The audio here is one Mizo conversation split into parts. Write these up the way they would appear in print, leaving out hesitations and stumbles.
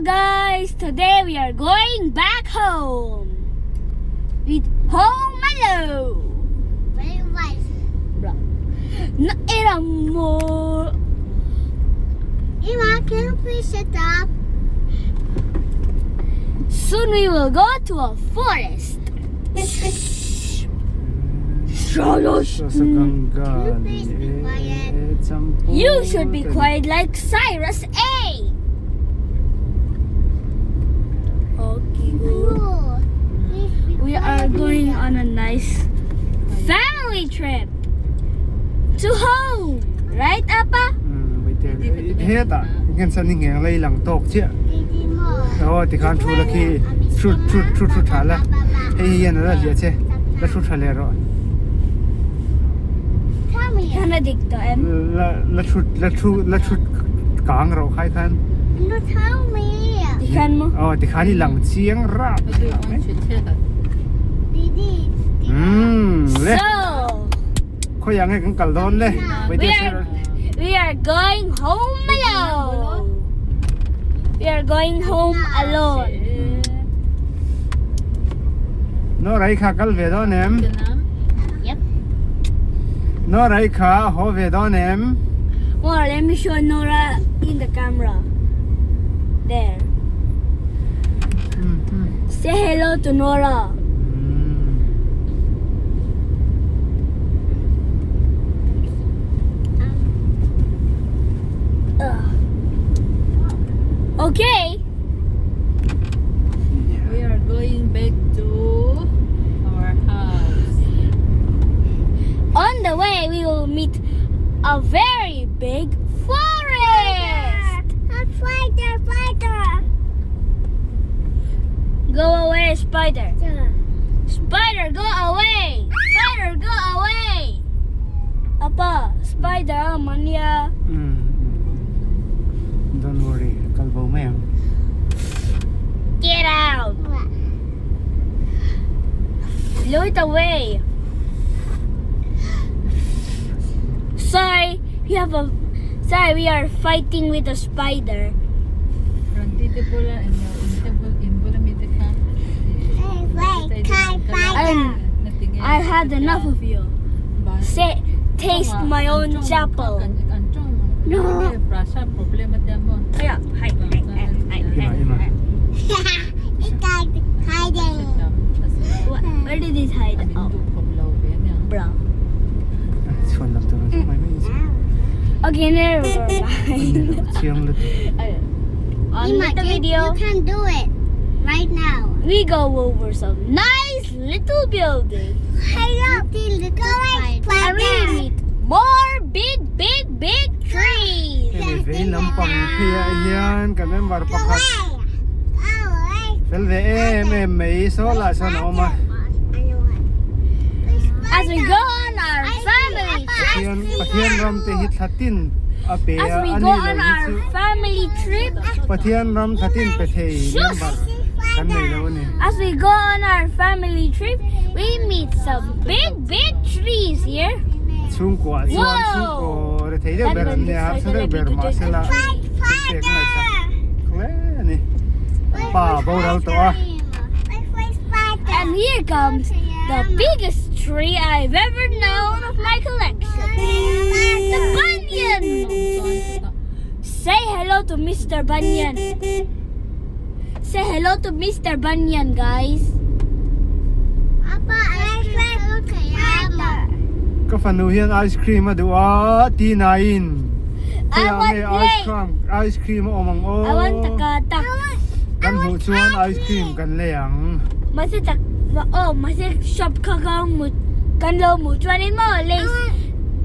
guys, today we are going back home with Home Alone. Na era mo. Emma, can you please sit up? Soon we will go to a forest. You should be quiet like Cyrus A. Okay. We are going on a nice family trip to home. Right, Appa? Hetah hian chuan i ngeng lei lang tawk chiah aw tikhan thu la khi thu thu thu thu tha la hei hi hian a la hliah che la thu tha leh rawh la la thu la thu la thu kang rawh khai khan aw tikhan i lang chiang rap umm le khawiah nge kan kal dawn le We are going home alone. We are going home alone. No rai kha kal ve dawn em? Yep. No rai kha haw ve dawn em? Well, let me show Nora in the camera. There. Say hello to Nora. Okay. We are going back to our house. On the way, we will meet a very big forest. A spider, spider. Go away, spider. Spider, go away. Spider, go away. Appa, spider, mania. Don't worry, kal bo mai ang. Get out. Blow it away. Sorry, we have a sorry, we are fighting with a spider. I had enough of you. Say, taste my own chapel. No. Yeah, hi, hi, hi, hi, hi. Where did it hide? Oh, bro. Okay, never mind. On the video, You can do it right now. We go over some nice little buildings. And we meet more big, big, big trees. Hemi vei lampang pheiah hian ka member pakhat fel ve em em mai saw lah sawn a awm a. As we go on our family Pathian Pathian ram te hi thla tin a pe As a we a go ni lo on hi our chu family trip Pathian ram thla tin pe thei member kan nei lo a ni. As we go on our family trip, we meet some big, big trees here. Chhungkuah chuan chhungkaw rethei deuh ber an nia, harsa deuh ber mahsela thilpek ngaihsak hle a ni. Pa boral tawh a. And here comes the biggest tree I've ever known of my collection. The banyan! Say hello to Mister Banyan. Say hello to Mister Banyan, guys. Ka fanu hian ice cream a duh a, Tina-in hei ah nge ice cream ice cream a awm ang aw. Kan hmuh chuan ice cream kan lei ang. Mahse tak aw mahse shop kha ka hmu kan lo hmuh chuanin maw lace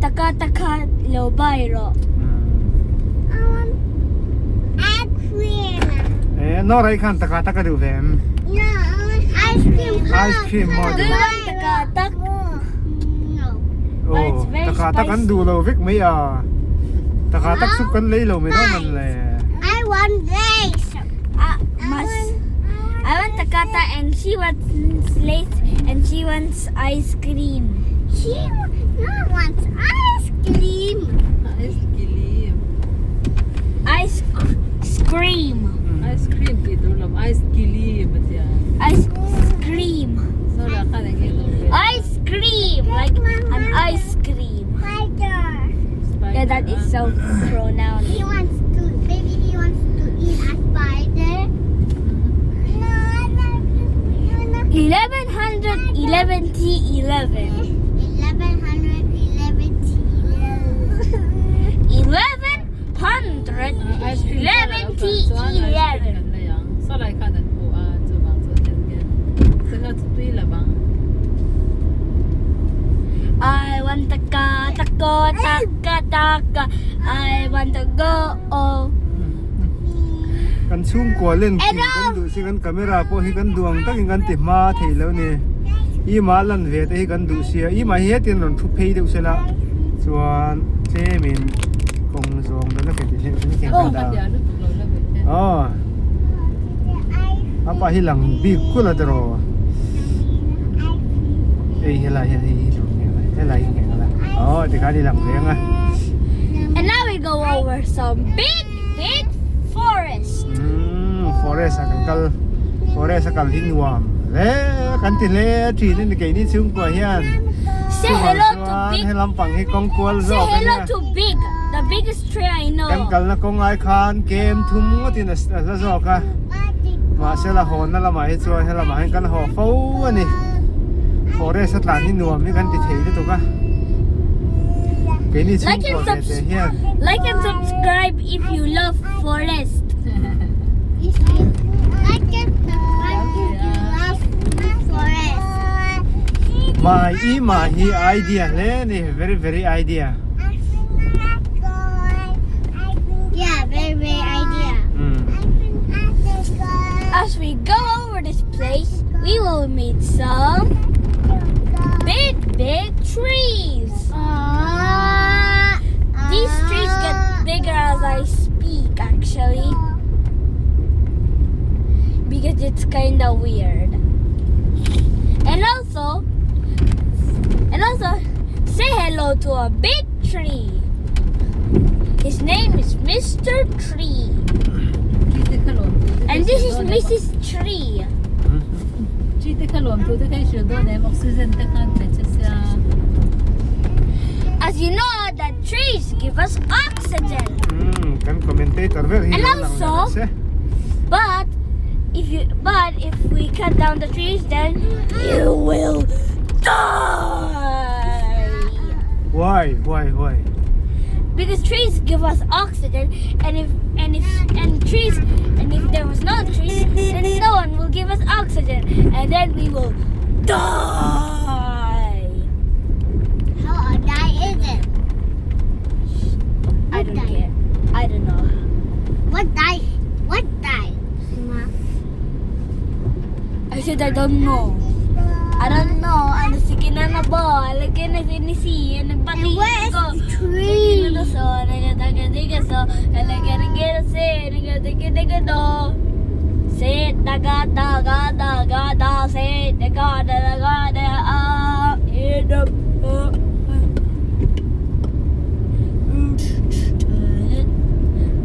taka taka lo buy rawh. Eh Nora-i khan taka tak a duh ve em? Ice cream maw a duh? Taka tak. Aw taka tak an duh lo vek mai a. Taka tak chu kan lei lo mai dawn an le. I want lace. I want takata and she wants lace and she wants ice cream. She wants ice cream. Ice cream. Ice cream. Ice cream tih tur lawm ice cream a tia. Ice cream. Sawla khan eng nge duh ve? Ice cream like an ice cream. Spider. Yeah, that is so pronounced. He wants to maybe he wants to eat a spider. No, no, 1111 T11. 1111 1111 Ice cream chuan ice cream T11. kan lei ang. Sawlai khan an hmu a chuvang chuan hian hian sangha chu tui lo ang. I want to go, to go, taka, taka. I want to go. Oh. Kan chhungkua len khi kan duh si kan camera pawh hi kan duh ang takin kan ti hma thei lo ni. I mah lan ve te hi kan duh sia i mah hi hetin rawn thu phei deuh sela chuan tlemin kawng zawng deuh la keti hleuh hleuh hian kan dah aw a pa hi lang bik kulh a tiraw hei helai hian hei hi helai hi ngheng a aw tikhan i lang ve ang a. And now we go over some big big forest. Umm forest a kan kal forest a kal hi nuam hle kan ti hle thin a ni keini chhungkua hian Say hello to chuan big he lampang hi kawng kual Say zawk a hello nia to big the biggest tree I know. Kan kalna kawng ai khan kem thum ngawtin a hla zawk a mahse la hawnna lamah hi chuan he lamah hian kan haw fo a ni forest a tlan hi nuam hi kan ti thei lutuk a keini chhungkua ve te hian. Like and subscribe if you love forest. Like and subscribe if you love forest. Mai i mah hi idea hle a ni very very idea. Yeah, very very idea. As we go over this place, we will meet some big big trees. These trees get bigger as I speak actually because it's kind of weird. And also say hello to a big tree. His name is Mr. Tree. And this is Mrs. Tree. Tree te kha lawm thu te kha i hrilh dawn em oxygen te khan pe che sia. As you know that trees give us oxygen. Kan commentator ber hi And lo lang also, leh se. But if you but if we cut down the trees then you will die. Why? Why? Why? Because trees give us oxygen and if and if and trees and if there was no trees then no one will give us oxygen and then we will die. How a die is it? I don't care. I don't know. What die? What die? Ma? I said I don't know. I don't know. Ano sige na na ba? Lagyan na sinisi. Ano And where is the tree? Se da ga da ga da ga da se da ga da da ga da a e da a.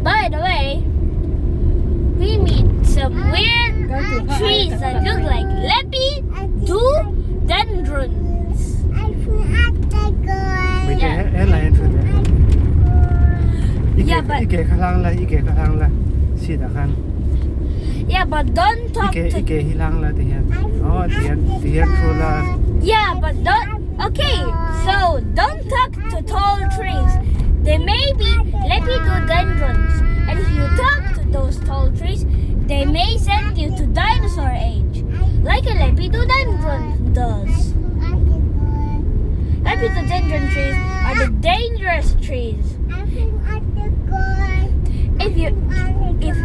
By the way, we meet some weird trees that look like lepidodendrons. Mấy cái hết là em thử đấy. Yeah, but I ke kha hlang la, i ke kha hlang la. Si da khan. Yeah, but don't talk I ke to i ke hi hlang la ti hian. Oh, ti hian ti hian thu la. Yeah, but don't Okay, so don't talk to tall trees. They may be lepidodendrons, and if you talk to those tall trees, they may send you to dinosaur age, like a lepidodendron does. Lepidodendron trees are the dangerous trees. If you if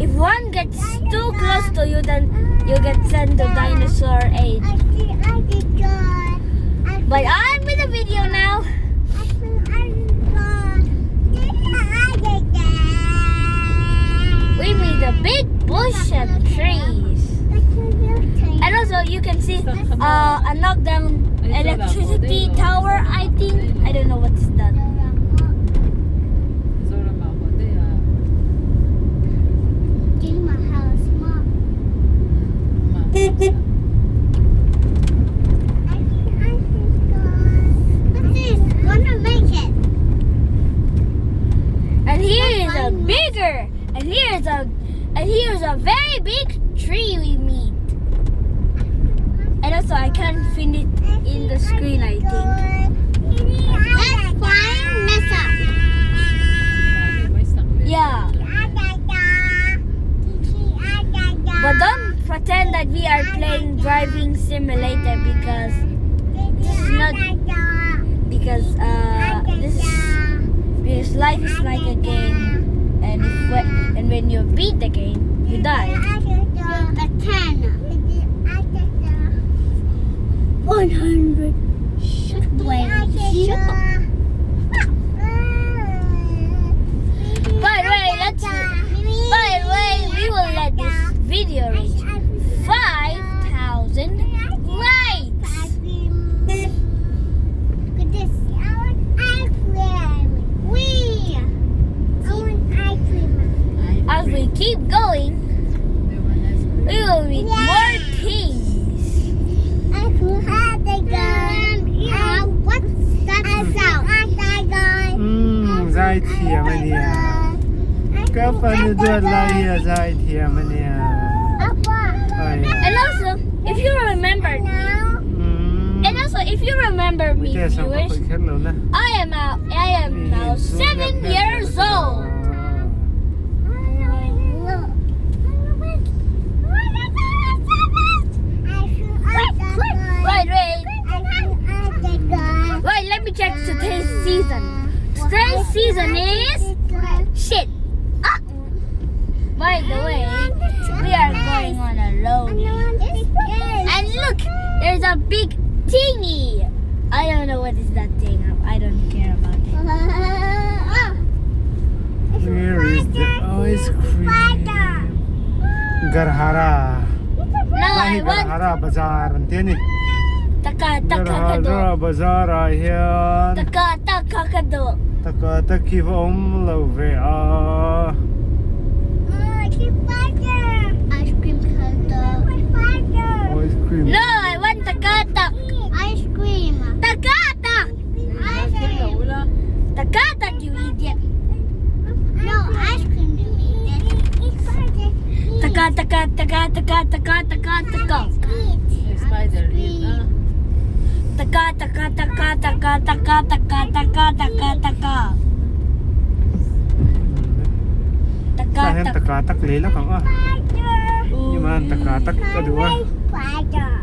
if one gets too close to you, then you get sent to dinosaur age. But I'm with the video now. We made a big bush and trees. And also you can see a knockdown electricity tower, I think. I don't know what's that. Mizoram ah haw daih a. What's this? Gonna make it. And here is a bigger, and here is a, and here is a very big tree we meet. And also I can't fit it in the screen, I think. Let's find Mesa. Yeah. But don't pretend that we are playing driving simulator because this is not because this is because life is like a game, and if when, and when you beat the game, you die. The 10. 100. Wait, shut up. By the way, let's. By the way, we will let this video reach 5,000 likes. Look at this. I want ice cream. We. I want ice cream. As we keep going, we will meet more things. Yeah, what's that sound? Zai thiam ania. Ka fanu duat lai hi a zai thiam ania. Ai. And also, if you remember me, and also if you remember me, Te sam ka viewers, khoi kher lo na. I am now 7 years old. Wait, wait, wait. Let me check today's season. Today's season is shit. Ah. By the way, we are going on a road. And look, there's a big thingy. I don't know what is that thing. I don't care about it. Where is the ice cream? Garhara. No, I want Garhara Bazaar an ti ani. Taka taka Garhara kado. Bazaar ah hian Taka taka kado. Taka taki va awm lo ve a. Ice cream Ice cream. No, I want taka tak. Ice cream. Taka tak. Ice cream. Taka tak, you idiot. No, ice cream you mean. Taka taka taka taka taka taka taka. Spider eat ah. Taka taka taka taka taka taka taka taka taka. Taka Tah hian taka. taka tak lei lak ang a. Ni man taka tak ka duh a. Spider.